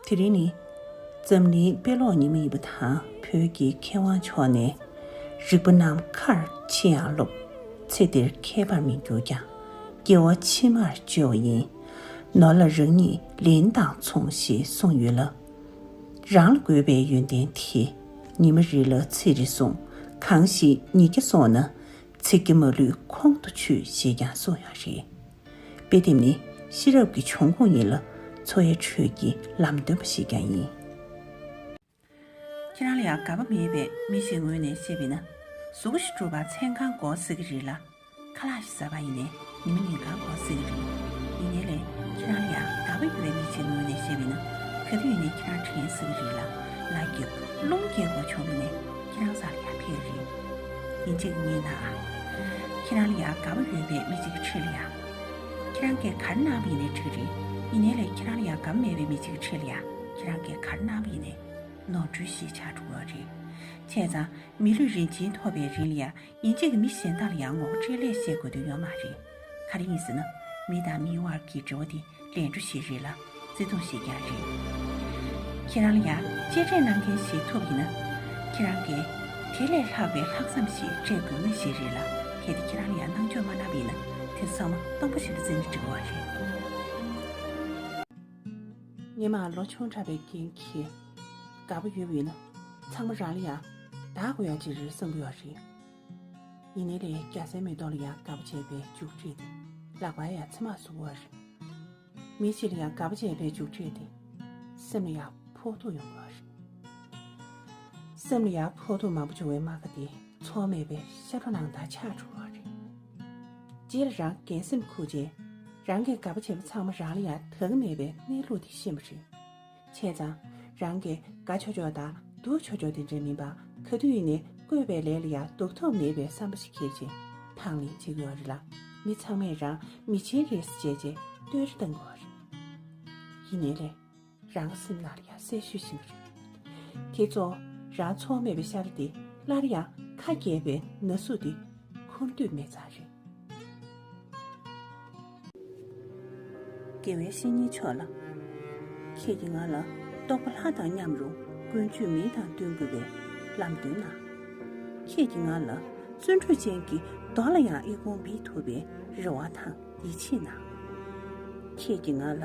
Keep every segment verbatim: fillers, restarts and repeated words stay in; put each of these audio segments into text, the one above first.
དེ་རིང་ནི་འཛམ་གླིང་དཔེ་ཀློག་ཉིན་མོ་ཡིན་པ་དང་། བོད་ཀྱི་མཁས་དབང་མཆོག་ནས་རིག་པ་ནམ་མཁར་ཕྱིན་ཡང་སློབ། ཚེ་འདིར་མཁས་པར་མི་འགྱུར་ཀྱང་། སྐྱེ་བ་ཕྱི་མར་བཅོལ་བ་ཡིན། ནོར་ལ་རང་ཉིད་ལེན་དང་མཚུངས་ཞེས་གསུངས་ཡོད་ལ། རང་ལ་དགོས་པའི་ཡོན་ཏན་དེ། ཉི་མ་རེ་ལ་ཚིག་རེ་ཟུང་། གང་ཞིག་ཉིས་བརྒྱ་སོང་ན། ཚིག་བརྒྱ་མ་ལུས་ཁོང་དུ་ཆུད་ཞེས་ཀྱང་གསུངས་ཡོད་རེད། དཔེ་དེབ་ནི་ཤེས་རབ་ཀྱི་འབྱུང་ཁུངས་ཡིན་ལ། འཚོ་བའི་ཁྲོད་ཀྱི་ལམ་སྟོན་པ་ཞིག་ཀྱང་ཡིན། ཁྱེད་རང་ལ་ཡང་དགའ་པོ་མེད་པའི་མི་ཞིག་ངོས་ནས་བཤད་པ་ཡིན་ན། གཟུགས་པོ་ཞིག་བསྒྲུབ་པར་མཚན་གང་དགོས་ཟེར་གྱི་རེད་ལ། ཁ་ལག་ཞིག་ཟ་བ་ཡིན་ནའི་ཉི་མ་ཉིན་གང་དགོས་ཟེར་གྱི་རེད། ཡིན་ནའི་ལས་ཁྱེད་རང་ལ་ཡང་དགའ་པོ་ཡོད་པའི་མི་ཞིག་ངོས་ནས་བཤད་པ་ཡིན་ན། ག་དུས་ཡིན་ནའི་ཁྱེད་རང་དྲན་ཟེར་གྱི་རེད་ལ། ལ་རྒྱབ་རླུང་རྒྱག་དགོས་བྱུང་བ་ཡིན་ནའི་ཁྱེད་རང་ས་ལ་ཡར་ཕེབས་རེད། ཡིན་གཅིག་ངས་ན། ཁྱེད་རང་ལ་ཡང་དགའ་པོ་ཡོད་པའི་མི་གཅིག་གི་འཁྲིས་ལ་ཡ། ཁྱེད་རང་གིས་ག་རེ་གནང་བ་ཡིན་ནའི་འགྲིག་རེད། ཡིན་ནའི་ལས་ཁྱེད་རང་ལ་ཡང་དགའ་པོ་མེད་པའི་མི་གཅིག་གི་འཁྲིས་ལ་ཡ། ཁྱེད་རང་གིས་ག་རེ་གནང་བ་ཡིན་ནའི་ནོར་འཁྲུལ་ཞིག་ཆགས་འགྲོ་གི་རེད། བྱས་ཙང་མི་ལུས་རིན་ཆེན་ཐོབ་པའི་རིང་ལ་ཡ། ཡིན་གཅིག་གིས་མི་གཞན་དག་ལ་ཡང་ངོ་རྒོལ་སྤྲད་ལས་བཤད་དགོས་དོན་ཡོད་མ་རེད། ག་རེ་ཡིན་ཟེར་ན། མི་དང་མིའི་དབར་གྱི་འབྲེལ་བ་དེ་ལས་འཕྲོ་ཞིག་རེད་ལ། བརྩེ་དུང་ཞིག་ཀྱང་རེད། ཁྱེད་རང་ལ་ཡང་གཅེས་སྤྲས་གནང་མཁན་ཞིག་ཐུབ་ཡིན་ན། ཁྱེད་རང་གིས་དེ་ལས་ལྷག་པའི་ལྷག་བསམ་ཞིག་སྤྲད་དགོས་མཁན་ཞིག་རེད་ལ། གལ་ཏེ་ཁྱེད་རང་ལ་ཡང་གནང་ཕྱོགས་མ་གནང་བ་ཡིན་ན། དེ་ཚང་མ་སྟོང་པ་ཞིག་ལ་བརྩི་ནས་འགྲིག་པ་རེད། སྔོན་མ་ལོ་ཆུང་དྲགས་པའི་རྐྱེན་གྱིས་དགའ་པོ་ཡོད་པ་ཡིན་ན། ཚང་མ་རང་ལ་ཡང་བདག་དགོས་ཡ་ཅིག་རེད་བསམ་གྱི་ཡོད་རེད། ཡིན་ནའི་ལས་རྒྱ་སེ་མེ་ཏོག་ལ་ཡང་དགའ་པོ་བྱས་པའི་མཇུག་འབྲས་དེ་ལག་པར་ཡང་ཚེར་མ་ཟུག་པ་རེད། མི་ཞིག་ལ་ཡང་དགའ་པོ་བྱས་པའི་མཇུག་འབྲས་དེ་སེམས་ལ་ཡང་ཕོག་ཐུག་ཡོང་གི་རེད། སེམས་ལ་ཡང་ཕོག་ཐུག་མང་པོ་བྱུང་བའི་རྨ་ཁ་དེ་ཚོར་བ་མེད་པའི་ཤ་ཁྲག་ནང་དག་ཆགས་འགྲོ་གི་རེད། རྗེས་ལ་རང་འགན་སེམས་འཁུར་རྗེས། རང་གིས་དགའ་པོ་བྱས་པ་ཚང་མ་རང་ལ་ཡང་དག་གི་མེད་པའི་གནས་ལུགས་དེ་ཤེས་པ་རེད། བྱས་ཙང་། རང་གིས་དགའ་ཆོག་ཆོག་དང་སྡུག་ཆོག་ཆོག་དེ་འདྲ་མིན་པ། ག་དུས་ཡིན་ནའི་བསྐོས་པའི་ལས་ལ་ཡང་སྡུག་ཐོག་མེད་པའི་བསམ་པ་ཞིག་འཁྱེར་བྱས་དང་ལེན་བྱེད་ཀྱི་ཡོད་རེད་ལ། མི་ཚང་མས་རང་མི་ཆེན་རེད་ཟེར་བྱས་བྱས་བསྟོད་ར་བཏང་གི་ཡོད་རེད། ཡིན་ནའི་ལས། རང་སེམས་ནང་ལ་ཡང་གསལ་ཤོས་ཤིག་རེད། དེ་ཚོ་རང་ཚོར་མེད་པའི་ཤ་ར་དེ་སླར་ཡང་ཁ་གྱེས་པའི་ན་ཟུག་དེ་འཁུར་འདོད་མེད་ཙང་རེད། དགེ་བའི་བཤེས་གཉེན་མཆོག་ལ། ཁྱེད་ཀྱིས་ང་ལ་རྟོགས་པ་ལྷ་དང་མཉམ་རུང་ཀུན་སྤྱོད་མི་དང་བསྟུན་དགོས་པའི་ལམ་སྟོན་གནང་། ཁྱེད་ཀྱིས་ང་ལ་བརྩོན་འགྲུས་ཅན་གྱི་རྡོ་ལ་ཡང་ཨི་ཁུང་འབིགས་ཐུབ་པའི་རེ་བ་དང་ཡིད་ཆེས་གནང་། ཁྱེད་ཀྱིས་ང་ལ་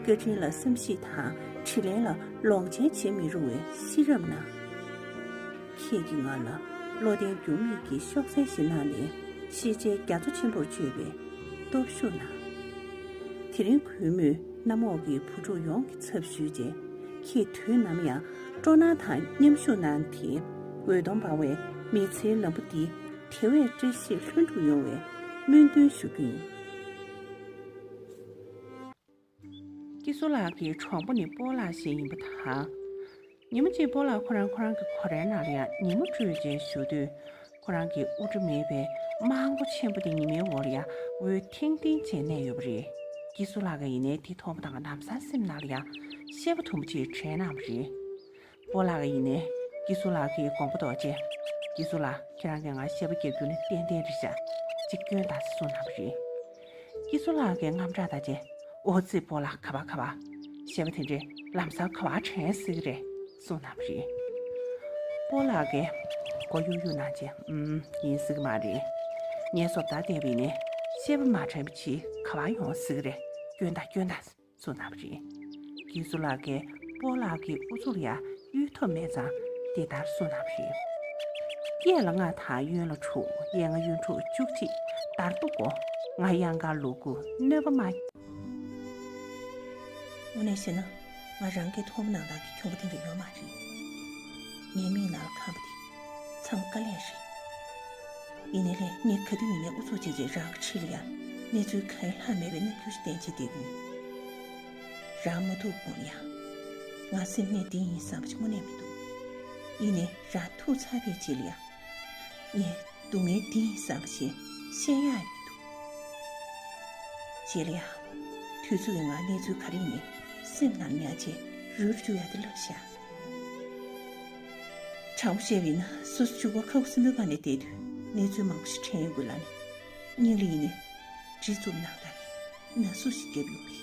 བཀའ་དྲིན་ལ་བསམ་ཤེས་དང་དྲིན་ལན་ལ་ལོག་འཇལ་བྱེད་མི་རུང་བའི་ཤེས་རབ་གནང་། ཁྱེད་ཀྱིས་ང་ལ་བློ་ལྡན་འགྱུར་མེད་ཀྱི་གཤོག་རྩལ་ཞིག་གནང་ནས་ཤེས་བྱའི་རྒྱ་མཚོ་ཆེན་པོར་བསྐྱོད་པའི་སྟོབས་ཤུགས་གནང་། དེ་རིང་གུས་མོས་གནམ་འོག་གི་བུ་ཕྲུག་ཡོངས་ཀྱི་ཚབ་ཞུས་རྗེས་ཁྱེད་དུས་ནམ་ཡང་སྤྲོ་སྣང་དང་མཉམ་ཞུགས་གནང་སྟེ་འོད་སྟོང་འབར་བའི་མི་ཚེའི་ལམ་བུ་འདི་དེ་བས་བཀྲ་ཤིས་ལྷུན་གྲུབ་ཡོང་བའི་སྨོན་འདུན་ཞུ་རྒྱུ་ཡིན། སྐྱིད་སྡུག་ལགས་ཀྱི་གྲོགས་པོ་ནི་སྤོ་ལགས་ཤིག་ཡིན་པ་དང་། ཉིན་མོ་གཅིག་སྤོ་ལགས་ཁོ་རང་ཁོ་རང་གི་སྒོ་རའི་ནང་ལ་ཡང་ཉིན་མོ་བཀྲུས་བྱས་བཞུགས་དུས། ཁོ་རང་གི་དབུ་སྐྲ་མེད་པའི་རྨང་མགོ་ཆེན་པོ་དེ་ཉི་མའི་འོག་ལ་ཡང་འོད་ཐིང་ཐིང་བྱས་གནས་ཡོད་པ་རེད། སྐྱིད་སྡུག་ལགས་ཀྱིས་ཡིན་ནའི་དེ་མཐོང་པ་དང་ལམ་སང་སེམས་ནང་ལ་ཡང་ཤེས་པ་དུམ་བུ་ཅིག་དྲན་གནང་བ་རེད། སྤོ་ལགས་ཀྱིས་ཡིན་ནའི་སྐྱིད་སྡུག་ལགས་ཀྱི་དགོངས་པ་རྟོགས་རྗེས། སྐྱིད་སྡུག་ལགས་ཁྱེད་རང་གིས་ང་ཤེས་པ་རྒྱག་རྒྱུ་ནི་ཏན་ཏན་རེད་ཤག་ཅིག་སྐྱོན་དང་གསུངས་གནང་བ་རེད། སྐྱིད་སྡུག་ལགས་ཀྱིས་དངངས་སྐྲག་བཏང་རྗེས། ཨོ་ཙི་སྤོ་ལགས་ག་པར་ག་པར། ཤེས་པ་དེ་འདྲས་ལམ་སང་ག་པར་དྲན་སྲིད་ཀྱི་རེད་གསུངས་གནང་བ་རེད། སྤོ་ལགས་ཀྱིས་མགོ་གཡུག་གཡུག་གནང་རྗེས། ཨུམ། ཡིན་སྲིད་ཀྱི་མ་རེད། ངས་བཟོ་ལྟ་བལྟས་པ་ཡིན་ནའི་ཤེས་པ་མ་དྲན་པ་ཅིག་ག་པར་ཡོང་སྲིད་ཀྱི་རེད། སྐྱོན་དང་སྐྱོན་དང་། གསུངས་གནང་བ་རེད། སྐྱིད་སྡུག་ལགས་ཀྱིས་སྤོ་ལགས་ཀྱི་ཨུ་ཚུགས་ལ་ཡང་གཡུལ་ཐབས་མེད་ཙང་འདི་ལྟར་གསུངས་གནང་བ་རེད། གཡས་ལ་ལྔ་དང་གཡོན་ལ་དྲུག་གཡས་ལྔ་གཡོན་དྲུག་བཅུ་གཅིག་དར་སྤོ་སྒོ། ང་གཡང་དཀར་ལུ་གུ་གནོད་པ་མ། དངོས་གནས་བཤད་ན། ང་རང་གི་ཐོག་མ་ནང་ལ་གི་གྱོང་པོ་དེ་འདྲ་ཡོད་མ་རེད། ངའི་མིག་ནང་ལ་ཁམས་པ་དེ་མཚམས་དཀའ་ལས་རེད། ཡིན་ནའི་ལས་ངས་ག་དུས་ཡིན་ནའི་ཨུ་ཚུགས་བྱས་བྱས་རང་གི་འཁྲིས་ལ་ཡང་གནས་ཚུལ་གང་ཡང་ལྷག་མེད་པའི་རྣམ་འགྱུར་ཞིག་བསྟན་བྱས་བསྡད་ཀྱི་ཡོད། རང་མ་ཐུག་གོང་ལ་ཡང་ང་སེམས་ནད་འདི་ཡིན་བསམ་པ་ཞིག་དངོས་གནས་མི་འདུག་ཡིན་ནའི་རང་ཐུག་ཚར་བའི་རྗེས་ལ་ཡང་ངས་སྡུག་བསྔལ་འདི་ཡིན་བསམ་པ་ཞིག་བཤད་ཡག་མི་འདུག་རྗེས་ལ་ཡང་དུས་ཚོད་ཀྱིས་ང་གནས་ཚུལ་ག་རེ་ཡིན་ནའི་སེམས་ནང་ཉར་བྱས་རུལ་འཇུག་ཡག་དེ་བསླབས་བཞག་དྲང་པོ་བཤད་པ་ཡིན་ན་སོ་སོ་གཅིག་པོ་ཁ་ཁུ་སིམ་པོའི་སྒང་ནས་བསྡད་དུས་གནས་ཚུལ་མང་པོ་ཞིག་དྲན་ཡོང་གི་ལ་ནི། སྙིང་ལ་ཡིན་ནའི་གྲི་བཙུམ་ནང་ལྟར་ན་ཟུག་ཞིག་བརྒྱབ་ཡོང་གི།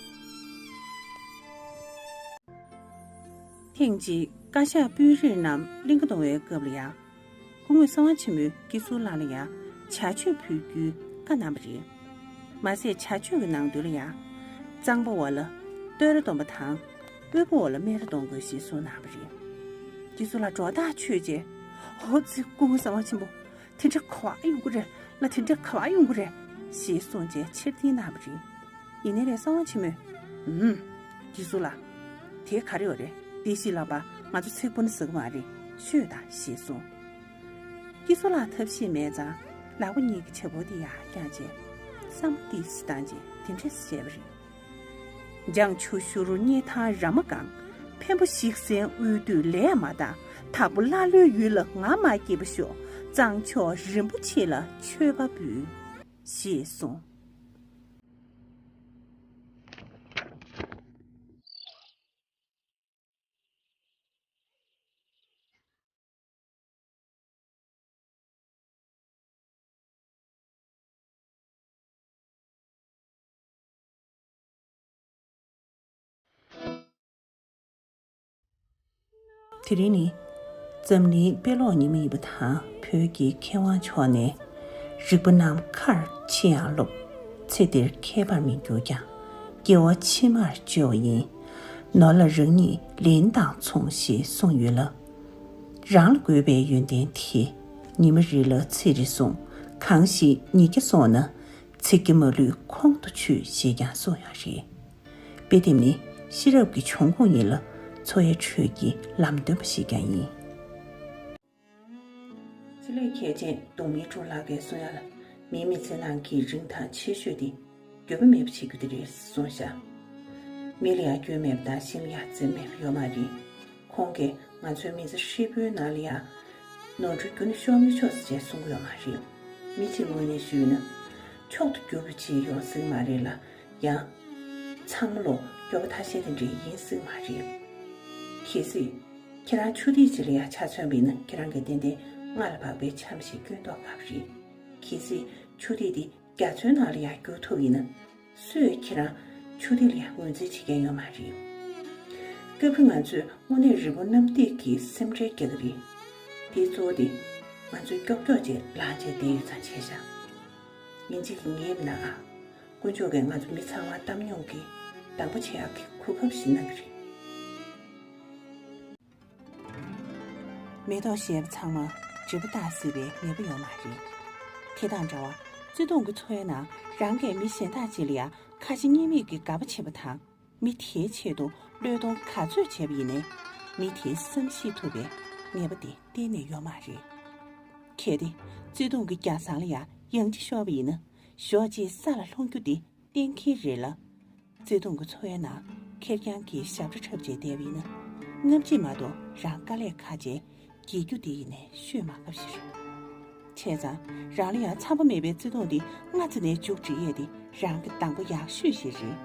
ཐེངས་གཅིག་བཀའ་ཤག་དཔོན་རིགས་རྣམས་གླིང་ག་གཏོང་བའི་སྐབས་ལ་ཡང་། སྐུ་ངོ་གསང་བ་ཆེན་མོས་ཀི་སུ་ལགས་ལ་ཡང་བྱ་སྤྱོད་ཕུལ་རྒྱུའི་བཀའ་གནང་བ་རེད། མ་ཟད་བྱ་སྤྱོད་ཀྱི་ནང་དོན་ལ་ཡང་། གཙང་པོ་བ་ལ་བསྟོད་ར་གཏོང་བ་དང་། དབུལ་པོ་བ་ལ་སྨད་ར་གཏོང་དགོས་ཞེས་གསུངས་གནང་བ་རེད། ཀི་སུ་ལགས་སྒྲོ་ཐག་ཆོད་རྗེས། ཧོ་ཙི། སྐུ་ངོ་གསང་བ་ཆེན་པོ། དེ་འདྲ་ག་བ་ཡོང་གི་རེད། ལ་དེ་འདྲ་ག་བ་ཡོང་གི་རེད། ཞེས་གསུངས་རྗེས་ཕྱིར་འཐེན་གནང་བ་རེད། ཡིན་ནའི་ལས་གསང་བ་ཆེན་མོས། ཨུམ། ཀི་སུ་ལགས། དེ་ག་རེ་ཡོད་རེད། བདེ་སྐྱིད་ལགས་པ། ང་ཚོ་ཚིག་པོ་ནི་ཟ་གི་མ་རེད། ཤོད་དང་ཞེས་གསུངས། ཀི་སུ་ལགས་ཐབས་ཤེས་མེད་ཙང་ལག་པ་གཉིས་ཀྱི་བྱ་ཕོར་དེ་ཡར་བརྐྱངས་རྗེས། བསམ་བློ་ཏོག་ཙམ་བཏང་རྗེས་དེ་འདྲས་བཤད་པ་རེད། བྱང་ཆུབ་ཤོ་རུ་སྙེ་ཐང་ར་མ་གང་། འཕན་པོ་ཞིག་སེང་དབུས་སྟོད་ལས་མ་དང་། དྭགས་པོ་ཀླ་ཀློའི་ཡུལ་ལ་ང་མ་སྐྱིད་པ་ཤོག་གཙང་ཕྱོགས་རིན་པོ་ཆེ་ལ་མཆོད་པ་འབུལ། ཞེས་གསུངས། དེ་རིང་ནི་འཛམ་གླིང་དཔེ་ཀློག་ཉིན་མོ་ཡིན་པ་དང་། བོད་ཀྱི་མཁས་དབང་མཆོག་ནས། རིག་པ་ནམ་མཁར་འཆི་ཡང་སློབ། ཚེ་འདིར་མཁས་པར་མི་འགྱུར་ཀྱང་། སྐྱེ་བ་ཕྱི་མར་བཅོལ་བ་ཡིན། ནོར་ལ་རང་ཉིད་ལན་དང་མཚུངས། ཞེས་གསུངས་ཡོད་ལ། རང་ལ་དགོས་པའི་ཡོན་ཏན་དེ། ཉི་མ་རེ་ལ་ཚིག་རེ་གསུང་། གང་ཞིག་ཉིས་བརྒྱ་སོང་ན། ཚིག་བརྒྱ་མ་ལུས་ཁོང་དུ་ཆུད། ཞེས་ཀྱང་གསུངས་ཡོད་རེད། དཔེ་དེབ་ནི་ཤེས་རབ་ཀྱི་འབྱུང་ཁུངས་ཡིན་ལ། འཚོ་བའི་ཁྲོད་ཀྱི་ལམ་སྟོན་པ་ཞིག་ཀྱང་ཡིན། ཆེད་ལས་མཁས་ཅན་དུང་མི་ཀྲུང་ལགས་ཀྱིས་གསུང་ཡ་ལ། མིའི་མི་ཚེ་ནང་གི་རིན་ཐང་ཆེ་ཤོས་དེ་འགྱོད་པ་མེད་པ་བྱེད་རྒྱུ་དེ་རེད་གསུངས་ཤག་མི་ལ་ཡང་སྐྱོན་མེད་པ་དང་གཞན་ལ་ཡང་འཛེམ་མེད་པ་ཡོད་མ་རེད། ཁོང་གིས་ང་ཚོའི་མི་ཚེ་ཧྲིལ་པོའི་ནང་ལ་ཡང་ནོར་འཁྲུལ་འགྱུར་ན་ཤོར་མི་ཆོག་ཟེར་བྱས་གསུང་གི་ཡོད་མ་རེད། མི་གཅིག་ངོས་ནས་ཞུས་ན། མཆོག་ཏུ་གྱུར་པ་ཅིག་ཡོང་སྲིད་མ་རེད་ལ། ཡང་། ཚང་མ་ལོ་སྐྱོ་པོ་ཐ་ཤལ་དེ་འདྲ་ཡིན་སྲིད་མ་རེད། གལ་སྲིད། ཁྱེད་རང་ཆུ་ཐིགས་ཅིག་ལ་ཡང་ཆ་མཚོན་པ་ཡིན་ན། ཁྱེད་རང་གིས་ཏན་ཏན་སྔར་ལ་བབས་པའི་ཆ་མ་ཞིག་གྱོན་མདོག་ཁ་པོ་རེད། གལ་སྲིད་ཆུ་ཐིགས་དེ་རྒྱ་མཚོའི་ནང་ལ་ཡང་རྒྱུག་ཐུབ་ཡིན་ན། སུས་ཁྱེད་རང་ཆུ་ཐིགས་ལ་ཡང་ངོས་འཛིན་བྱེད་མཁན་ཡོད་མ་རེད། སྐབས་རེ་ང་ཚོས་དངོས་གནས་རི་བོ་གནམ་བརྡིབས་ཀྱི་སེམས་ཁྲལ་རྒྱག་གི་རེད། དེའི་གཙོ་བོ་དེ་ང་ཚོས་ཀྱོག་ཀྱོག་ཅིག་ལངས་བྱས་བསྡད་ཡོད་ཙང་བྱས་ཤག་ཡིན་གཅིག་ངའི་མིན་ན་ཨ། དཀོན་མཆོག་གིས་ང་ཚོ་མི་ཚང་མ་བཏང་སྙོམས་ཀྱིས་སྡང་པོ་བྱེད་ཡག་གི་གོ་སྐབས་ཤིག་གནང་གི་རེད། མེ་ཏོག་བཞད་པ་ཚང་མ་བགྲེས་པོ་རྟག་སྲིད་པའི་མེས་པོ་ཡོད་མ་རེད། དེ་དང་འདྲ་བར་བརྩེ་དུང་གི་འཚོ་བའི་ནང་རང་གིས་མི་གཞན་དག་ཅིག་ལ་ཡང་ཁ་ཞེ་གཉིས་མེད་ཀྱི་དགའ་པོ་བྱེད་པ་དང་། མི་དེའི་ཆེད་དུ་བློས་གཏོང་ག་ཚོད་བྱས་པ་ཡིན་ནའི། མི་དེའི་བསམ་ཤེས་ཐུབ་པའི་མེས་པོ་དེ་གཏན་ནས་ཡོད་མ་རེད། གལ་ཏེ་བརྩེ་དུང་གི་རྒྱ་སྲང་ལ་ཡང་ཡང་ཅིག་ཤོར་བ་ཡིན་ན། ཞོགས་ཅིག་ས་ལ་ལྷུང་རྒྱུ་དེ་གཏན་འཁེལ་རེད་ལ། བརྩེ་དུང་གི་འཚོ་བའི་ནང་ཁེར་རྐྱང་གི་ཞབས་བྲོ་འཁྲབ་བྱས་བསྡད་པ་ཡིན་ན། སྔ་ཕྱི་མ་གཏོགས་རང་དཀའ་ལས་ཁག་བྱས་འགྱེལ་རྒྱུ་དེ་ཡིན་ནའི་ཤོད་མ་དགོས་ཤིག་བྱས་ཙང་རང་ལ་ཡང་འཚམ་པོ་མེད་པའི་བརྩེ་དུང་དེ་སྔ་ཙམ་ནས་མཇུག་སྒྲིལ་ཡས་དེ་རང་གི་སྡང་པོ་ཡག་ཤོས་ཤིག་རེད།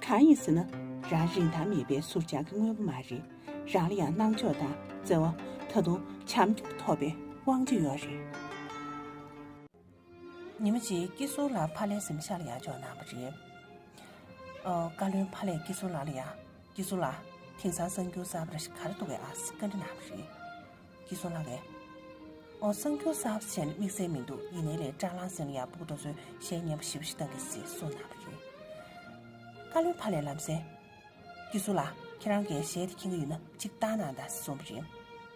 གང་ཡིན་ཟེར་ན། རང་རིན་ཐང་མེད་པའི་ཟུར་བཅད་ཀྱི་དངོས་པོ་མ་རེད། རང་ལ་ཡང་སྣང་ཕྱོགས་དང་བརྩེ་བ། ད་དུང་བྱམས་སྐྱོང་ཐོབ་པའི་དབང་ཆ་ཡོད་རེད། ཉི་མ་གཅིག་ཀི་སུ་ལགས་ཕ་ལྷའི་གཟིམ་ཤག་ལ་ཡར་འབྱོར་གནང་བ་རེད། ཨོ། བཀའ་བློན་ཕ་ལྷས་ཀི་སུ་ལགས་ལ་ཡར། ཀི་སུ་ལགས། དེང་སང་གསར་འགྱུར་གསར་པ་ར་ཞིག་ག་རེ་འདུག་གས་ཨ་ཟེར་བཀའ་འདྲི་གནང་བ་རེད། ཀི་སུ་ལགས་ཀྱིས། ཨོ། གསར་འགྱུར་གསར་པ་བྱས་ནས་དམིགས་བསལ་མི་འདུག་ཡིན་ནའི་ལས་སྐྲག་ལངས་ཟིན་ལ་ཡར་སྤུ་གུ་དེ་ཚོས་གཞས་སྙན་པོ་ཞེ་པོ་ཞིག་བཏང་གི་ཟེར་གསུངས་གནང་བ་རེད། བཀའ་བློན་ཕ་ལྷས་ལམ་སེང་། ཀི་སུ་ལགས། ཁྱེད་རང་གིས་གཞས་དེ་མཁྱེན་གྱི་ཡོད་ན་གཅིག་བཏང་གནང་དང་གསུངས་པ་རེད།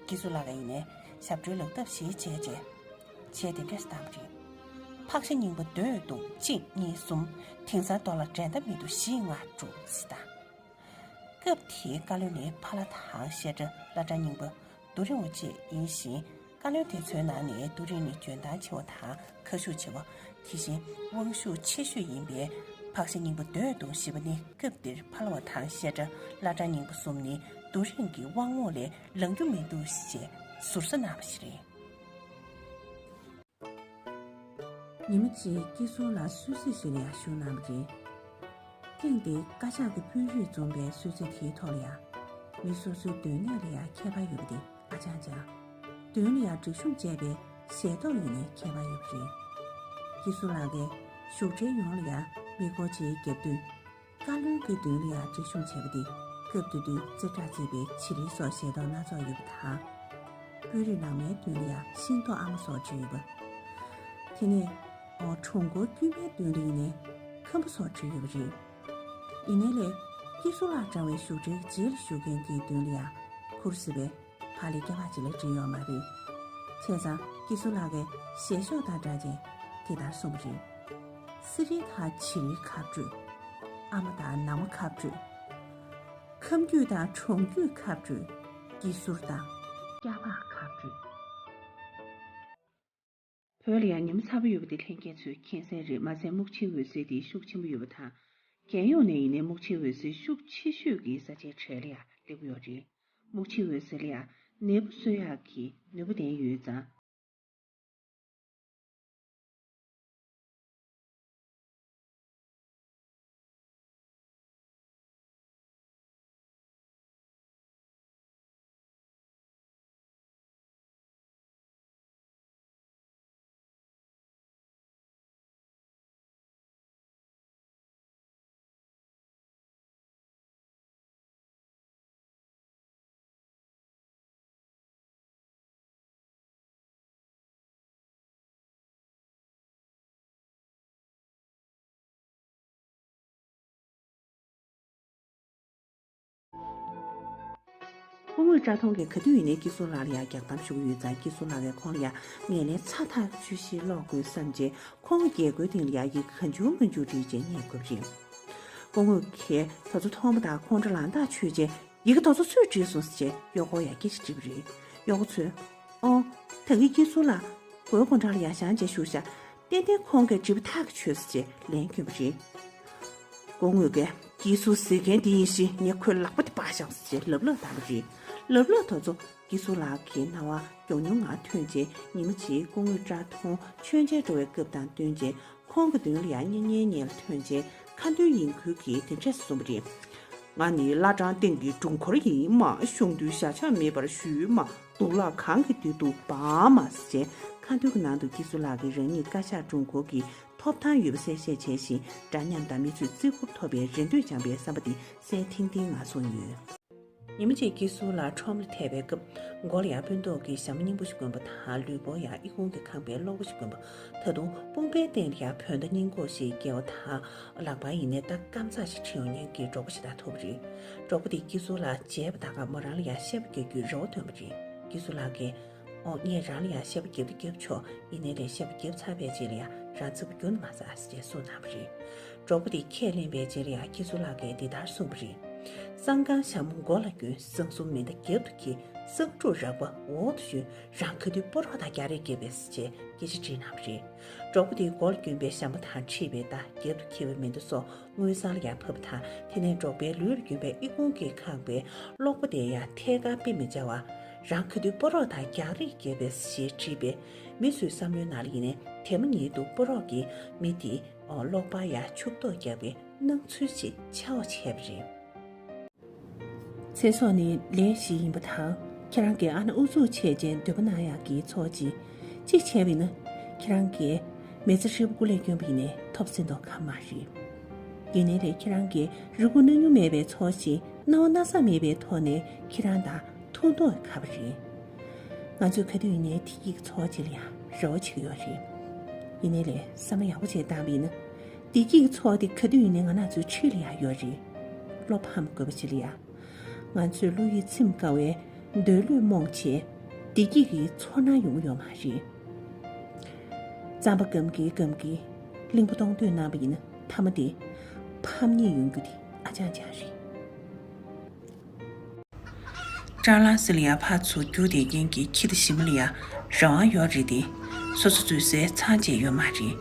ཀི་སུ་ལགས་ཀྱིས་ཡིན་ནའི་ཞབས་བྲོའི་ལག་ཐབས་ཤིག་བྱས་རྗེས། གཞས་དེ་འདྲས་བཏང་བ་རེད། ཕག་ཤ་རྙིང་པ་རྡོས་བརྡུངས། གཅིག་གཉིས་གསུམ། དེང་སང་རྡོ་ལ་འགྲན་ཟླ་མི་འདུག་བཞི་ལྔ་དྲུག་ཟེར་དང་། སྐབས་དེའི་བཀའ་བློན་ནི་ཕ་ལྷ་དང་བཤད་སྒྲ་བླ་བྲང་རྙིང་པ། རྡོ་རིང་བ་བཅས་ཡིན་ཞིང་། བཀའ་བློན་དེ་ཚོའི་ནང་ནས་རྡོ་རིང་ནི་འཇོན་ཐང་ཆེ་བ་དང་ཁ་ཤུགས་ཆེ་བ། དེ་བཞིན་དབང་ཤུགས་ཆེ་ཤོས་ཡིན་པས། ཕག་ཤ་རྙིང་པ་རྡོས་བརྡུངས་ཞེས་པ་ནི་སྐབས་དེར་ཕ་ལྷ་བ་དང་བཤད་སྒྲ་བླ་བྲང་རྙིང་པ་གསུམ་ནི་རྡོ་རིང་གི་དབང་འོག་ལས་ལངས་རྒྱུ་མི་འདུག་ཅེས་ཟུར་ཟ་གནང་བ་ཞིག་རེད། ཉི་མ་གཅིག་ཀི་སུ་ལགས་གསོལ་ཚིགས་ཤིག་ལ་ཡང་ཞུགས་གནང་བ་རེད། ཐེངས་འདིའི་བཀའ་ཤག་གི་དཔོན་རིགས་འཛོམས་པའི་གསོལ་ཚིགས་དེའི་ཐོག་ལ་ཡང་། མི་སོ་སོའི་སྡོད་གནས་ལ་ཡང་ཁྱད་པར་ཡོད་པ་དེ་ཧ་ཅང་ཅང་། མདུན་ལ་ཡང་སྒྲིག་གཤོམ་བྱས་པའི་ཞལ་ཏོག་ཡིན་ནའི་ཁྱད་པར་ཡོད་པ་རེད། ཀི་སུ་ལགས་ཀྱིས་བཞུགས་གྲལ་ཡོངས་ལ་ཡང་མི་འགོ་ཅིག་བརྒྱབ་དུས། བཀའ་བློན་གྱི་མདུན་ལ་ཡང་སྒྲིག་གཤོམ་བྱས་པ་དེ་ སྐབས་དེ་དུས་རྩེ་གྲ་རྩིས་པའི་བྱི་རིལ་སོགས་བཞེས་ཐོག་སྣ་ཚོགས་ཡོད་པ་དང་། དཔོན་རིགས་ནང་མའི་མདུན་ལ་ཡང་ཤིང་ཏོག་ཨ་མ་སོགས་བྲིས་ཡོད་པ། དེ་ནས་གྲོང་ཁོག་དཀྱུས་མའི་མདུན་ལ་ཡིན་ནའི་ཁམ་བུ་སོགས་བྲིས་ཡོད་པ་རེད། ཡིན་ནའི་ལས་སྐྱིད་སྡུག་ལ་དྲངས་པའི་བཞུགས་གྲལ་གྱི་རྗེས་ལ་བཞུགས་མཁན་གྱི་མདུན་ལ་ཡང་ཁུར་སིམ་པའི་ཕ་ལས་སྐྱེ་བ་གཅིག་ལས་བྲིས་ཡོད་མ་རེད། བྱས་ཙང་སྐྱིད་སྡུག་ལགས་ཀྱིས་ཞལ་ཤོག་དང་སྦྲགས་བྱས་དེ་ལྟར་གསུངས་པ་རེད། གསེར་རིལ་དང་བྱི་རིལ་ཁ་སྤྲོད། ཨ་མ་དང་ནང་མ་ཁ་སྤྲོད། ཁམས་རྒྱུད་དང་གྲོང་རྒྱུད་ཁ་སྤྲོད། སྐྱིད་ཟུར་དང་སྐྱ་པགས་ཁ་སྤྲོད། བོད་ལ་ཡང་ཉི་མ་ཚ་པོ་ཡོད་པ་དེ་ལྷན་རྒྱས་ཚོས་མཁྱེན་གསལ་རེད། མ་ཟད་སྨུག་ཆེན་འོད་ཟེར་དེ་ཤུགས་ཆེན་པོ་ཡོད་པ་དང་། རྒྱལ་ཡོངས་ནས་ཡིན་ནའི་སྨུག་ཆེན་འོད་ཟེར་ཤུགས་ཆེ་ཤོས་ཀྱི་ས་ཆའི་གྲས་ལ་ཡང་སླེབས་ཀྱི་ཡོད་རེད། སྨུག་ཆེན་འོད་ཟེར་ལ་ཡང་ནད་འབུ་གསོད་ཡག་གི་ནུས་པ་ལྡན་ཡོད་ཙང་། སྐུ་ངོ་བཀྲ་མཐོང་གིས་ག་དུས་ཡིན་ནའི་སྐྱིད་སྡུག་ལགས་ལ་ཡང་རྒྱག་གཏམ་ཞུ་གི་ཡོད་ཙང་། སྐྱིད་སྡུག་ལགས་ཀྱིས་ཁོང་ལ་ཡང་ངེས་ལེན་ཚ་ཐག་ཆོད་བཞིན་ཀློག་དགོས་བསམ་རྗེས། ཁོང་གི་སྒལ་གོའི་སྟེང་ལ་ཡང་ཡི་གེ་གང་བྱུང་མང་བྱུང་བྲིས་རྗེས་ཉན་དགོས་པ་རེད། སྐུ་ངོ་གིས་དེ་ཚོ་མཐོང་བ་དང་ཁོང་ཁྲོ་ལངས་ཐག་ཆོད་རྗེས། ཡི་གེ་དེ་ཚོ་སུས་བྲིས་སོང་ཟེར་བྱས་གཡོག་པོ་ཡ་སྐད་ཆ་དྲིས་པ་རེད། གཡོག་པོ་ཚོས། ཨོ། ད་གིན་སྐྱིད་སྡུག་ལགས་སྒོའི་སྒོ་འགྲམ་ལ་ཡར་བཞེངས་བྱས་བཞུགས་ཤག་ཏན་ཏན་ཁོང་གིས་བྲིས་པ་ཐག་ཆོད་ཟེར་བྱས་ལན་བསྐྱོན་པ་རེད། སྐུ་ངོ་གིས། སྐྱིད་སྡུག་ཟེར་མཁན་དེ་ཡིན་ཞིང་ངས་ཁོའི་ལག་པ་དེ་སྦར་བཞག་ཟེར་བྱས་ལབ་ལབ་བཏང་པ་རེད། ལབ་ལབ་དེ་ཚོ་སྐྱིད་སྡུག་ལགས་ཀྱི་རྣ་བར་མགྱོགས་མྱུར་ངང་ཐོན་རྗེས། ཉི་མ་གཅིག་སྐུ་ངོ་བཀྲ་མཐོང་མཆོད་མཇལ་འགྲོ་བའི་སྐབས་དང་བསྟུན་རྗེས། ཁོང་གི་མདུན་ལ་ཡང་སྙིང་ཉེ་ཉེ་ལ་ཐོན་རྗེས་ཁ་འདོན་ཡིན་ཁུལ་གྱིས་དེ་འདྲས་གསུངས་པ་རེད། ང་ནི་བླ་བྲང་སྟེང་གི་སྒྲུང་འཁོར་ཡིན་མ། གཞུང་དུ་བཞག་ཆག་མེད་པར་ཞུས་མ། དུག་ལག་གང་གི་དུས་དུ་སྦངས་མ་ཟེར་བྱས། ཁ་འདོན་གྱི་ནང་དུ་སྐྱིད་སྡུག་ལགས་ཀྱིས་རང་ཉིད་བཀའ་ཤག་སྒྲུང་འཁོར་གྱི་ཐོབ་ཐང་ཡོད་པ་གསལ་བཤད་བྱས་ཤིང་། འདྲ་མཉམ་དང་མི་ཚོས་བརྩི་བཀུར་ཐོབ་པའི་རེ་འདོད་བཅངས་པའི་བསམ་པ་དེ་གསལ་ཐིང་ཐིང་ངང་གསུངས་ཡོད། ཉི་མ་གཅིག་སྐྱིད་སྡུག་ལགས་ཁྲོམ་ལ་ཐེགས་པའི་སྐབས། མགོ་ལ་ཡང་སྤུ་མདོག་གི་ཞྭ་མོ་སྙིང་པོ་ཞིག་གོན་པ་དང་། ལུས་པོ་ཡང་ཨི་ཁུང་གི་ཁང་པའི་གློག་པ་ཞིག་གོན་པ། ད་དུང་དཔུང་པའི་སྟེང་ལ་ཡང་བོད་ཟླ་སྙིང་གོ་ཞིག་བཀལ་བ་དང་། ལག་པར་ཡིན་ནའི་རྟ་སྐམ་ཚགས་ཤིག་ཁྲིད་ཡོང་མཁན་གྱི་གྲོགས་པོ་ཞིག་དང་ཐུག་པ་རེད། གྲོགས་པོ་དེས་སྐྱིད་སྡུག་ལགས་མཇལ་བ་དང་སྒང་མོ་རང་ལ་ཡང་བཤད་པ་རྒྱག་རྒྱུའི་རེ་བ་བཏོན་པ་རེད། སྐྱིད་སྡུག་ལགས་ཀྱིས། ཨོ། ངས་རང་ལ་ཡང་བཤད་པ་རྒྱབ་དང་རྒྱབ་ཆོག་ཡིན་ནའི་ལས་བཤད་པ་རྒྱབ་ཚར་བའི་རྗེས་ལ་ཡང་རང་ཚིག་པ་རྒྱུན་མ་ཟ་ཟེར་བྱས་གསུངས་གནང་བ་རེད། གྲོགས་པོ་དེས་ཁས་ལེན་པའི་རྗེས་ལ་ཡང་སྐྱིད་སྡུག་ལགས་ཀྱིས་འདི་ལྟར་གསུངས་པ་རེད། བསང་ཁང་ཞྭ་མོ་མགོ་ལ་གྱོན། བསང་གསུམ་མེ་མདའ་རྒྱབ་ཏུ་འཁྱེར། བསང་ཕྲུག་རག་པ་འོག་ཏུ་ཞོན། རང་ག་དུས་སྤོ་རོགས་དང་རྒྱག་རེས་བརྒྱབ་པས་ཟེར་བྱས་སྐད་ཆ་དྲིས་གནང་བ་རེད། གྲོགས་པོ་དེས་མགོ་ལ་གྱོན་པའི་ཞྭ་མོ་དང་འཁྲིལ་བའི་རྟ། རྒྱབ་ཏུ་འཁྱེར་བའི་མེ་མདའ་སོགས་དངུལ་སྲང་ལ་ཡང་ཕབ་པ་དང་། དེ་ནས་གྲོགས་པོའི་ལུས་ལ་གྱོན་པའི་ཨི་ཁུང་གི་ཁང་པའི་གློག་པ་དེ་ཡང་ཐད་ཀར་དཔེ་མི་སྦྱར་བར། རང་ག་དུས་སྤོ་རོགས་དང་རྒྱག་རེས་བརྒྱབ་པས་ཞེས་དྲིས་པས། མི་ཚོའི་བསམ་བློའི་ནང་ལ་ཡིན་ནའི་དེ་མ་ཉིད་དུ་སྤོ་རོགས་ཀྱིས་མི་དེའི་གློག་པར་ཡང་ཕྱུག་ཐོག་རྒྱག་པའི་སྣང་ཚུལ་ཞིག་འཆར་བར་བྱས་པ་རེད། ཚེ་སྲོག་ནི་ལས་ཤིག་ཡིན་པ་དང་། ཁྱེད་རང་གིས་ཨ་ནེ་ཨུ་ཚུགས་བྱས་རྗེས་འདོད་པ་གནང་ཡག་གི་ཚོགས་ཅིག་གཅིག་བྱས་པ་ཡིན་ན། ཁྱེད་རང་གིས་མི་ཚེ་ཧྲིལ་པོ་སྐུ་ལས་བསྐྱོན་པ་ཡིན་ནའི་ཐོབ་ཟིན་མདོག་ཁ་མ་རེད། ཡིན་ནའི་ལས་ཁྱེད་རང་གིས་རེ་སྒུག་གནང་མྱོང་མེད་པའི་ཚོགས་ཤིག་སྣང་བ་སྣང་ས་མེད་པའི་ཐོག་ནས་ཁྱེད་རང་དང་ཐུག་མདོག་ཁ་པོ་རེད། ང་ཚོས་ག་དུས་ཡིན་ནའི་བདེ་སྐྱིད་ཀྱི་ཚོགས་ཅིག་ལ་ཡང་རེ་བ་བྱེད་ཀྱི་ཡོད་རེད། ཡིན་ནའི་ལས་བསམ་བློ་ཡག་པོ་བྱས་བཏང་བ་ཡིན་ན། བདེ་སྐྱིད་ཀྱི་ཚོགས་དེ་ག་དུས་ཡིན་ནའི་ང་རང་ཚོའི་འཁྲིས་ལ་ཡང་ཡོད་རེད། བློ་ཕམ་དགོས་པ་ཅིག་ལ་ཡང་། ང་ཚོས་བློ་ཡིད་ཚིམ་དཀའ་བའི་འདོད་བློས་རྨོངས་བྱས། བདེ་སྐྱིད་ཀྱི་ཚོར་སྣང་ཡོང་གི་ཡོད་མ་རེད། རྩམ་པ་སྐམ་གིན་སྐམ་གིན་གླིང་བུ་གཏོང་འདོད་གནང་བ་ཡིན་ན། མཐའ་མ་དེ་ཕམ་ཉེས་ཡོང་རྒྱུ་དེ་ཨ་ཅང་ཅང་རེད། སྐྲ་ལ་སི་ལ་ཡ་ཕར་ཚུར་རྒྱུག་བསྡད་མཁན་གྱི་ཁྱི་དང་ཞི་མི་ལ་ཡ་རང་དབང་ཡོད་རེད་དེ། སོ་སོ་འཛུལ་སའི་ཚང་ཅིག་ཡོད་མ་རེད།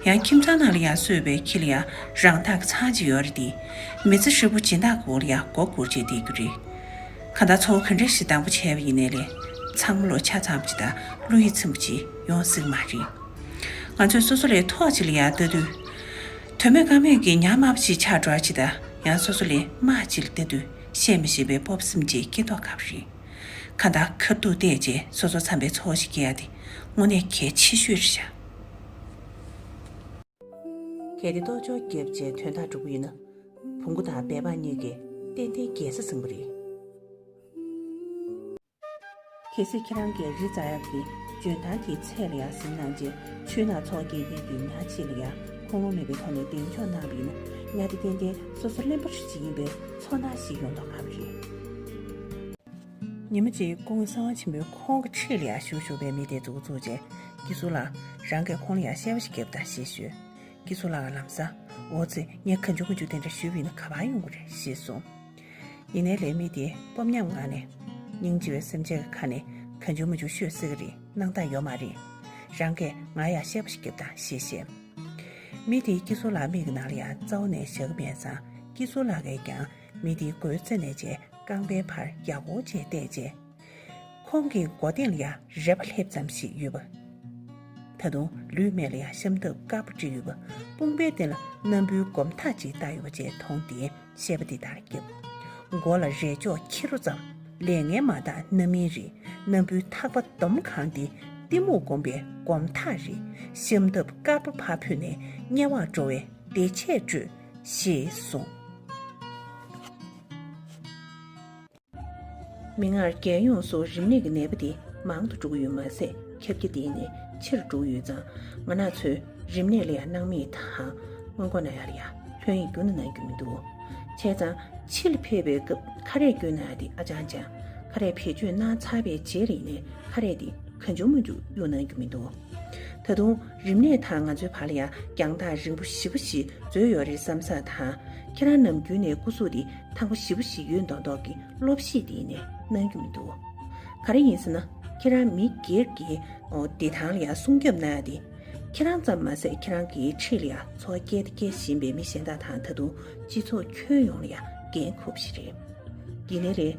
ཡང་ཁྱིམ་ཚང་ནང་ལ་ཡ་གསོས་པའི་ཁྱི་ལ་ཡ་རང་ཐག་ཚང་ཅིག་ཡོད་རེད་དེ། མི་ཚེ་ཧྲིལ་པོ་སྦྱིན་བདག་གི་འོག་ལ་ཡ་མགོ་སྒུར་བྱས་བསྡད་རྒྱུ་རེད། གང་ལྟར་ཚོར་བ་ག་འདྲ་ཞིག་དང་པོ་བྱས་པ་ཡིན་ནའི་ལས། ཚང་མ་ལོ་ཆ་ཚང་པ་ཅིག་དང་བློ་ཡིད་ཚིམ་པ་ཅིག་ཡོང་སྲིད་མ་རེད། ང་ཚོས་སོ་སོ་ལས་ཐོག་ཅིག་ལ་ཡ་ལྟ་དུས། དོན་མེད་ཀ་མེད་ཀྱི་ཉམ་དམར་པོ་ཅིག་ཆགས་འགྲོ་ཡ་ཅིག་དང་། ཡང་སོ་སོ་ལས་དམག་ཅིག་ལ་ལྟ་དུས་བཤད་མི་ཤེས་པའི་སྤོབས་སེམས་ཅིག་སྐྱེ་མདོག་ཁ་པོ་རེད། གང་ལྟར་ཁ་ཐུག་བལྟས་རྗེས་སོ་སོ་འཚམ་པའི་ཚོགས་ཤིག་སྐྱེལ་ཡ་དེ་དངོས་གནས་གལ་ཆེ་ཤོས་རེད་ཤག་གལ་ཏེ་ལྟོ་ཅོག་བརྒྱབ་རྗེས་དོན་དག་འགྲུབ་པ་ཡིན་ན། བོང་གུ་དང་སྦལ་པ་གཉིས་ཀྱིས་ ཏན་ཏན་རྒྱལ་ས་ཟིན་པ་རེད། གལ་སྲིད་ཁྱེད་རང་གིས་རི་ཙ་ཡག་གི་འཇོན་ཐང་དེའི་ཚད་ལ་ཡང་གཟིགས་གནང་རྗེས་ཆུའི་ནང་ཚོགས་བསྐྱལ་མཁན་གྱི་ཉ་ཅིག་ལ་ཡང་ཁུངས་ལུང་མེད་པའི་ཐོག་ནས་གདེང་འཇོག་གནང་བ་ཡིན་ན། ཉ་དེ་ཏན་ཏན་སོ་སོ་གླེན་པ་ཞིག་ཡིན་པའི་ཚོར་སྣང་ཞིག་ཡོང་མདོག་ཁ་པོ་རེད། ཉི་མ་གཅིག་སྐུ་ངོ་གསང་བ་ཆེན་པོས་ཁོང་གི་འཁྲིས་ལ་ཡང་བཞུགས་བཞུགས་པའི་མི་དེ་འཛུགས་འཛུགས་རྗེས། ཀི་སུ་ལགས། རང་གིས་ཁོང་ལ་ཡང་བཤད་པ་ཞིག་རྒྱོབ་དང་ཞེས་ཞུས། ཀི་སུ་ལགས་ཀྱིས་ལམ་སང་། འོ་ཙི། ངས་གང་བྱུང་མང་བྱུང་དེ་འདྲ་ཞུས་པ་ཡིན་ན་ག་པར་ཡོང་གི་རེད་ཞེས་གསུངས། ཡིན་ནའི་ལས་མི་དེས་སྤོབས་ཉམས་ངང་ནས། སྙིང་རྗེ་བའི་སེམས་ཅན་གྱི་ཁ་ནས་གང་བྱུང་མང་བྱུང་ཤོད་སྲིད་ཀྱི་རེད། སྣང་དག་ཡོད་མ་རེད། རང་གིས་ང་ཡང་བཤད་པ་ཞིག་རྒྱོབ་དང་ཞེས་བཤད། མི་དེས་ཀི་སུ་ལགས་མིག་གི་ནང་ལ་ཡང་རྩ་བ་ནས་བཞག་གི་མེད་ཙང་། ཀི་སུ་ལགས་ཀྱིས་ཀྱང་མི་དེའི་མགོའི་རྩེ་ནས་བྱས་རྐང་པའི་བར་ཡག་པོ་བྱས་བལྟས་རྗེས། ཁོང་གི་མགོ་སྟེང་ལ་ཡང་རལ་པ་ལྷེབ་ཙམ་ཞིག་ཡོད་པ། ད་དུང་ལུས་སྨད་ལ་ཡང་ཤམ་ཐབས་དཀར་པོ་དཀྲིས་ཡོད་པ། དཔུང་པའི་སྟེང་ལ་སྣམ་བུའི་སྒོམ་ཐག་ཅིག་བཏགས་ཡོད་པ་བཅས་མཐོང་སྟེ་བཤད་པ་འདི་ལྟར་བརྒྱབ། མགོ་ལ་རས་ལྕོག་ཁྱི་རོ་ཙམ། ལས་ངན་མ་དག་རྣམ་སྨིན་རེད། སྣམ་བུའི་ཐག་པ་འདོམ་གང་སྟེ་གཏི་མུག་སྒོམ་པའི་སྒོམ་ཐག་རེད། ཤམ་ཐབས་དཀར་པོ་ཕར་ཕུད་ནས་དམྱལ་བར་འགྲོ་བའི་བདེ་ཆེད་སྤྲོད། ཞེས་གསུངས། མིག་སྔར་རྒྱལ་ཡོངས་སུ་རིམས་ནད་ཀྱི་ནད་པ་དེ་མང་དུ་འགྲོ་གི་ཡོད་མ་ཟད། ཁྱབ་རྒྱ་དེ་ནི་ཆེ་རུ་འགྲོ་གི་ཡོད་ཙང་། ང་རང་ཚོས་རིམས་ནད་ལ་ཡང་སྣང་མེད་དང་། སྔོན་འགོག་གནང་ཡ་ལ་ཡང་ལྷོད་གཡེང་ཁྱོན་ནས་གནང་རྒྱུ་མི་འདུག་བྱས་ཙང་ཕྱི་ལ་ཕེབས་པའི་སྐབས་ཁ་རས་གྱོན་གནང་ཡ་དེ་ཨ་ཅང་ཅང་། ཁ་རས་བེད་སྤྱོད་གནང་ཚར་བའི་རྗེས་ལ་ཡིན་ནའི་ཁ་རས་དེ་གང་བྱུང་མང་བྱུང་གཡུག་གནང་རྒྱུ་མི་འདུག་ད་དུང་རིམས་ནད་དང་ང་ཚོའི་བར་ལ་ཡང་རྒྱང་ཐག་རིང་པོ་ཞེ་པོ་ཞིག་འཛོལ་ཡོད་རེད་བསམ་ས་དང་། ཁྱེད་རང་ནམ་རྒྱུན་ནས་སྐུ་གཟུགས་འདི་ཐང་པོ་ཞེ་པོ་ཞིག་ཡོད་མདོག་མདོག་གི་བློ་བཤད་དེ་ནས་གནང་རྒྱུ་མི་འདུག་ག་རེ་ཡིན་ཟེར་ན། ཁྱེད་རང་མི་སྒེར་གྱི་བདེ་ཐང་ལ་ཡང་སྲུང་སྐྱོབ་གནང་ཡ་དེ། ཁྱེད་རང་ཙམ་མ་ཟད། ཁྱེད་རང་གི་འཁྲིས་ལ་ཡང་འཚོ་བ་སྐྱེལ་དང་སྐྱེལ་བཞིན་པའི་མི་གཞན་དག་དང་། ད་དུང་སྤྱི་ཚོགས་ཁྱོན་ཡོངས་ལ་ཡང་འགན་འཁུར་བ་ཞིག་རེད། ཡིན་ནའི་རེད།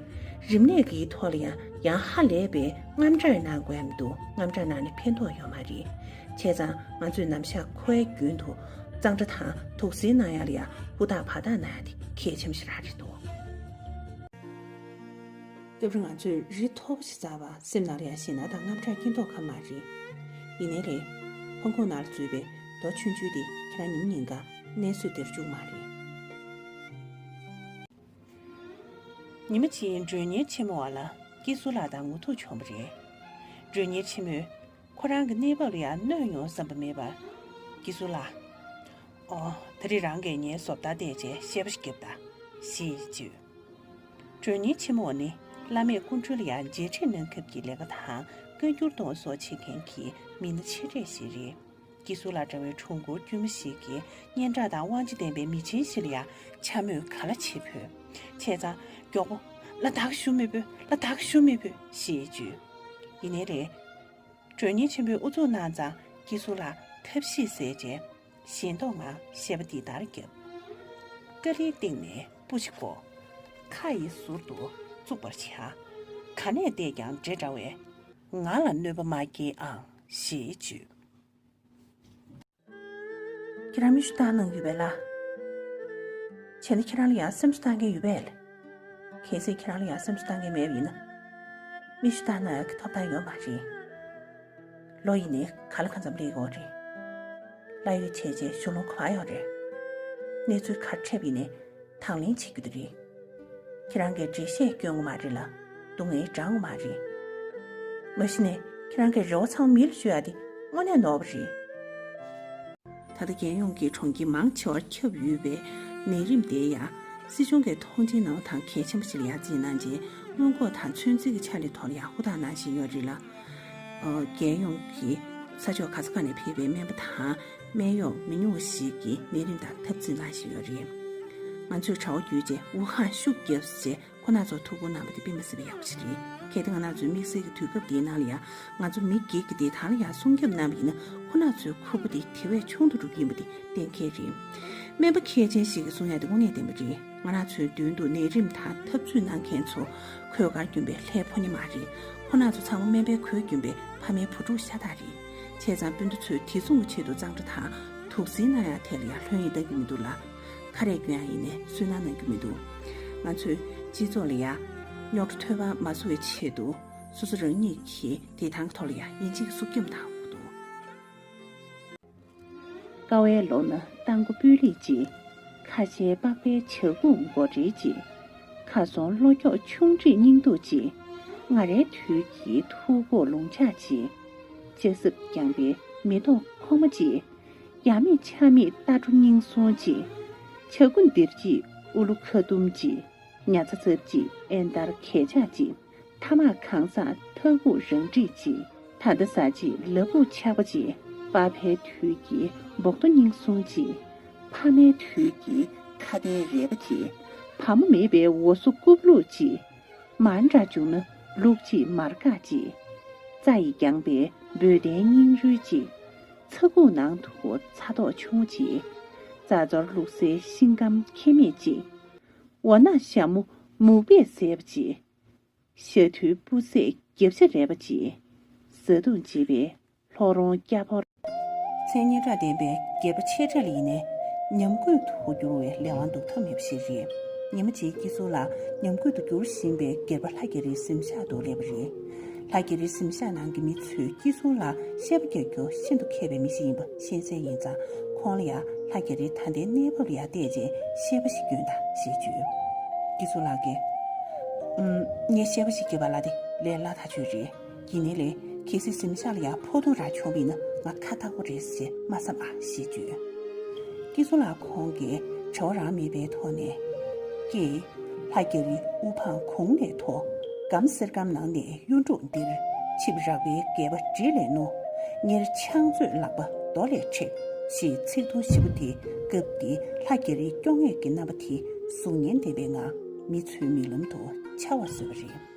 རིམས་ནད་ཀྱི་ཐོག་ལ་ཡང་ཡང་ཧ་ལས་པའི་དངངས་སྐྲག་གནང་དགོས་ཡ་མི་འདུག་དངངས་སྐྲག་གནང་ནས་ཕན་ཐོགས་ཡོད་མ་རེད། བྱས་ཙང་ང་ཚོས་ནམ་ཞག་འཁོར་བའི་རྒྱུན་དུ་གཙང་སྦྲ་དང་དུག་སེལ་གནང་ཡ་ལ་ཡང་ཧུར་ཐག་བར་ཐག་གནང་ཡ་དེ་གལ་ཆེན་པོ་ཞིག་རང་རེད་འདུག་སྐབས་རེ་ང་ཚོས་རི་མཐོ་པོ་ཞིག་འཛེགས་པ། སེམས་ནང་ལ་ཡང་ཞེད་སྣང་དང་དངངས་སྐྲག་སྐྱེ་མདོག་ཁ་མ་རེད། ཡིན་ནའི་རེད། ཕུང་ཁུངས་ནང་ལ་འཛུལ་བའི་རྡོ་ཆུང་ཆུང་དེ་ཁྱེད་རང་ཉིན་ཉིན་གང་གནས་ཚུལ་དེར་བཅུག་མ་རེད། ཉི་མ་གཅིག་མགྲོན་གཉེར་ཆེན་མོ་བ་ལ་ཀི་སུ་ལགས་དང་ངོ་ཐུག་བྱུང་བ་རེད། མགྲོན་གཉེར་ཆེན་མོས་ཁོ་རང་གི་གནས་བབ་ལ་ཡང་གནོད་ཡོང་བསམ་པ་མེད་པར། ཀི་སུ་ལགས། ཨོ། ད་རེས་རང་གིས་ངའི་བཟོ་ལྟ་བལྟས་རྗེས་བཤད་པ་ཞིག་རྒྱོབ་དང་། ཞེས་བརྗོད། མགྲོན་གཉེར་ཆེན་མོ་བ་ནི་བླ་མས་སྐུ་མགྲོན་ལ་ཡང་མཇལ་འཕྲད་གནང་སྐབས་ཀྱི་ལས་ཀ་དང་བཀའ་འགྱུར་གཏོང་བ་སོགས་བྱེད་མཁན་གྱི་མི་སྣ་ཆེ་གྲས་ཤིག་རེད། ཀི་སུ་ལགས་འདྲ་བའི་སྲུང་འཁོར་དཀྱུས་མ་ཞིག་གིས་སྙན་གྲགས་དང་དབང་ཆ་ལྡན་པའི་མི་ཆེན་ཞིག་ལ་ཡང་འཕྱ་སྨོད་ག་ལ་བྱེད་ཕོད། བྱས་ཙང་མགྱོགས་པོ། ལ་དྭགས་བཞུགས་མི་ཕོད། ལ་དྭགས་བཞུགས་མི་ཕོད། ཞེས་བརྗོད། ཡིན་ནའི་རེད། མགྲོན་གཉེར་ཆེན་པོས་ཨུ་ཚུགས་གནང་ཙང་ཀི་སུ་ལགས་ཐབས་ཤེས་ཟད་རྗེས་ཞེན་མདོག་ངང་བཤད་པ་འདི་ལྟར་བརྒྱབ། ཀ་ལིའི་སྟེང་ནས་སྤུ་ཞིག་བཀོག་ཁ་ཡི་ཟུར་དུ་བཙུགས་པར་བྱ། ག་ནས་བལྟས་ཀྱང་འདྲེ་འདྲ་བས་ང་ལ་གནོད་པ་མ་སྐྱེལ་ཨང་། ཞེས་བརྗོད། ཁྱེད་རང་མིག་ཆུ་བཏང་གནང་ཡོད་པས་ལགས། བྱས་ན་ཁྱེད་རང་ལ་ཡང་སེམས་གསོ་བཏང་མཁན་ཡོད་པས་ལགས། གལ་སྲིད་ཁྱེད་རང་ལ་ཡང་སེམས་གསོ་བཏང་མཁན་མེད་པ་ཡིན་ན། མིག་ཆུ་བཏང་གནང་ཡག་གི་ཐོབ་ཐང་ཡོད་མ་རེད། ལོ་ཡིན་ནའི་ག་ལ་གང་འཚམ་སླེབས་ཡོད་རེད། ལྷ་ཡུལ་བྱས་རྗེས་གཞུང་ལུང་ག་པར་ཡོད་རེད། གནས་ཚུལ་ག་རེ་འཕྲད་པ་ཡིན་ནའི་དང་ལེན་བྱེད་རྒྱུ་དེ་རེད། ཁྱེད་རང་གིས་འགྲེལ་བཤད་སྐྱོན་དགོས་མ་རེད་ལ། སྡུག་བསྔལ་བགྲང་དགོས་མ་རེད། མ་གཞི་ནས་ཁྱེད་རང་གིས་རེ་བ་ཚང་མ་མི་ལ་ཞུ་ཡ་དེ་དངོས་གནས་ནོར་བ་རེད། ད་ལྟ་རྒྱལ་ཡོངས་ཀྱི་གྲོང་ཁྱེར་མང་ཆེ་བར་ཁྱབ་ཡོད་པའི་ནད་རིམས་དེ་ཡང་སྲིད་གཞུང་གིས་མཐོང་ཆེན་གནང་བ་དང་གལ་ཆེན་པོ་ཞིག་ལ་ཡ་རྩིས་གནང་རྗེས་སྔོན་འགོག་དང་ཚོད་འཛིན་གྱི་ཕྱག་ལས་ཐོག་ལ་ཡང་ཧུར་ཐག་གནང་བཞིན་ཡོད་རེད་ལ། ཨ། རྒྱལ་ཡོངས་ཀྱི་ས་ཕྱོགས་ག་ས་ག་ནས་ཕེབས་པའི་སྨན་པ་དང་སྨན་གཡོག་མི་ཉུང་བ་ཞིག་གིས་ནད་རིམས་དང་འཐབ་རྩོད་གནང་བཞིན་ཡོད་རེད། ང་ཚོས་དྲ་བ་བརྒྱུད་རྗེས་ཝུ་ཧན་ཤུགས་བརྒྱབ་རྗེས་ཁོང་རྣམ་ཚོར་ཐུགས་ཁུར་གནང་བ་དེ་དཔེ་མི་སྲིད་པའི་ཡག་པོ་ཞིག་རེད། གལ་ཏེ་ང་རང་ཚོའི་དམིགས་བསལ་གྱི་དུས་སྐབས་འདིའི་ནང་ལ་ཡང་ང་ཚོ་མི་སྒེར་གྱི་བདེ་ཐང་ལ་ཡང་སྲུང་སྐྱོབ་གནང་བ་ཡིན་ན། ཁོང་རྣམ་ཚོའི་ཁུར་པོ་དེ་དེ་བས་ཆུང་དུ་འགྲོ་གི་ཡིན་པ་དེ་གཏན་འཁེལ་རེད། སྨན་པ་མཁས་ཅན་ཞིག་གིས་གསུང་ཡག་དེ་དངོས་གནས་བདེན་པ་རེད། ང་རང་ཚོའི་མདུན་དུ་ནད་རིམས་དང་འཐབ་རྩོད་གནང་མཁན་ཚོ་གོས་དཀར་གྱོན་པའི་ལྷའི་ཕོ་ཉ་མ་རེད། ཁོང་རྣམ་ཚོ་ཚང་མ་སྨན་པའི་གོས་གྱོན་པའི་ཕ་མའི་བུ་ཕྲུག་ཤ་སྟག་རེད། བྱས་ཙང་སྤུན་ཟླ་ཚོས་དེ་མཚུངས་ཀྱི་ཆེད་དུ་གཙང་སྦྲ་དང་དུག་སེལ་གནང་ཡག་ཐད་ལ་ཡང་ལྷོད་གཡེང་གཏང་རྒྱུ་མི་འདུག་ལ། ཁ་རས་གྱོན་ཡག་ཡིན་ནའི་སུན་སྣང་གནང་རྒྱུ་མི་འདུག་ང་ཚོས་སྤྱི་ཚོགས་ལ་ཡང་རྙོག་དྲ་ཐོན་པ་མ་བཟོ་བའི་ཆེད་དུ་སོ་སོ་རང་ཉིད་ཀྱི་བདེ་ཐང་གི་ཐོག་ལ་ཡང་ཡིན་གཅིག་སྲུང་སྐྱོབ་གནང་དགོས་འདུག་ཀ་བའི་ལོ་ན་རྟ་མགོ་སྤུས་ལེགས་ཅིག་ཁ་ཆེའི་པགས་པའི་བྱ་སྐུམ་མགོ་འདྲིལ་ཅིག་ཁ་སོང་བློ་འཁྱོག་ཆུང་འདྲིས་སྙིང་སྡུག་ཅིག་ང་རའི་དུས་ཀྱི་ཐུགས་ཁོག་ལུང་ཆག་ཅིག་ལྕགས་སྲེག་རྒྱང་པའི་མེ་ཏོག་ཁོག་མ་ཅིག་ཡ་མེད་ཆ་མེད་རྟ་བྲོ་སྙིང་སྲུང་ཅིག་ཇ་ཁུ་འདིར་ཅིག་ཨུ་ལུ་ཁ་ཏུམ་ཅིག་ཉ་ཚ་ཚབ་ཅིག་ཨེན་དར་གས་ཆག་ཅིག་ཐ་མག་གང་ཟག་ཐ་གུག་རང་འགྲིག་ཅིག་ད་ལྟ་ཟ་ཅིག་ལ་ཕུག་ཆག་པ་ཅིག་པ་ཕའི་དུས་ཀྱི་སྦོག་ཏོ་སྙིང་སྲུང་ཅིག་ཕ་མའི་དུས་ཀྱི་ཁ་དན་རལ་པ་ཅིག་བ་མོ་མེད་པའི་འོ་སོ་རྐུབ་ལུག་ཅིག་མར་འདྲ་བྱུང་ན་ལུག་ཅིག་མར་བཀག་ཅིག་རྩྭ་ཡིས་བརྒྱངས་པའི་འབོད་ལྡན་སྙིང་རུལ་ཅིག་ཚ་ཁུག་ནང་དུ་ཚ་ཏོག་ཆུང་ཅིག་རྩྭ་ཚོར་བླུགས་སའི་ཤིང་སྐམ་ཁྱད་མེད་ཅིག་འོ་ན་ཞྭ་མོ་མུག་པས་བཟས་པ་ཅིག་ཤ་ཐུལ་སྤུ་སད་རྒྱབ་ཤ་རལ་པ་ཅིག་བཟའ་བཏུང་བྱེད་པའི་ལྷོ་རོང་སྐྱ་ཕོར། མཚན་སྙན་གྲགས་ལྡན་པའི་སྒེར་པ་ཆེ་ཕྲ་ལ་ཡིན་ནའི་ཉམས་རྒུད་དུ་འགྱུར་བའི་ལས་དབང་འདུག་ཐབས་མེད་པ་ཞིག་རེད། ཉི་མ་གཅིག་སྐྱིད་སྲུང་ལགས་ཉམས་རྒུད་དུ་འགྱུར་བཞིན་པའི་སྒེར་པ་ལྷ་རྒྱ་རིའི་གཟིམ་ཤག་ཏུ་སླེབས་པ་རེད། ལྷ་རྒྱ་རིའི་གཟིམ་ཤག་ནང་གི་མི་ཚོས་སྐྱིད་སྲུང་ལ་བཤད་པ་རྒྱག་རྒྱུ་ཤིན་ཏུ་མཁས་པའི་མི་ཞིག་ཡིན་པ་ཤེས་གསལ་ཡིན་ཙང་ཁོང་ལ་ཡང་ལྷ་རྒྱ་རིའི་ད་ལྟའི་གནས་བབ་ལ་ཡང་བལྟས་རྗེས་བཤད་པ་ཞིག་སྐྱོན་དང་ཞེས་བརྗོད། སྐྱིད་སྲུང་ལགས་ཀྱིས། ཨུམ། ངས་བཤད་པ་ཞིག་བརྒྱབ་པ་ལ་དེ་ལས་སླ་ཐག་ཆོད་རེད། ཡིན་ནའི་ལས་གལ་སྲིད་གཟིམ་ཤག་ལ་ཡང་ཕོག་ཐུག་རང་བྱུང་བ་ཡིན་ན་ང་ཁ་ཐག་པོ་རེད་ཟེར་མ་བསམ་ཨ་ཞེས་བརྗོད། སྐྱིད་སྲུང་ལགས་ཁོང་གིས་བྱ་བ་རང་མེད་པའི་ཐོག་ནས་ཀྱེ། ལྷ་རྒྱ་རི་དབུ་འཕང་གུང་ནས་མཐོ། སྒམ་གསེར་སྒམ་ནང་ནས་གཡུ་འབྲུག་ལྡིར། ཆིབས་རགས་པའི་སྒལ་པ་འབྲི་ལས་རྣོ། གཉེར་ཕྱག་མཛོད་ལག་པ་རྡོ་ལས་མཁྲེགས། ཞེས་ཚིག་ཐུང་ཞིབ་པོ་དེས་སྐབས་དེའི་ལྷ་རྒྱ་རིའི་སྐྱོ་ངལ་གྱི་རྣམ་པ་དེ་གཟུགས་བརྙན་ལྡན་པའི་ངང་མི་ཚོའི་མིག་ལམ་དུ་འཆར་བར་བཟོས་པ་རེད།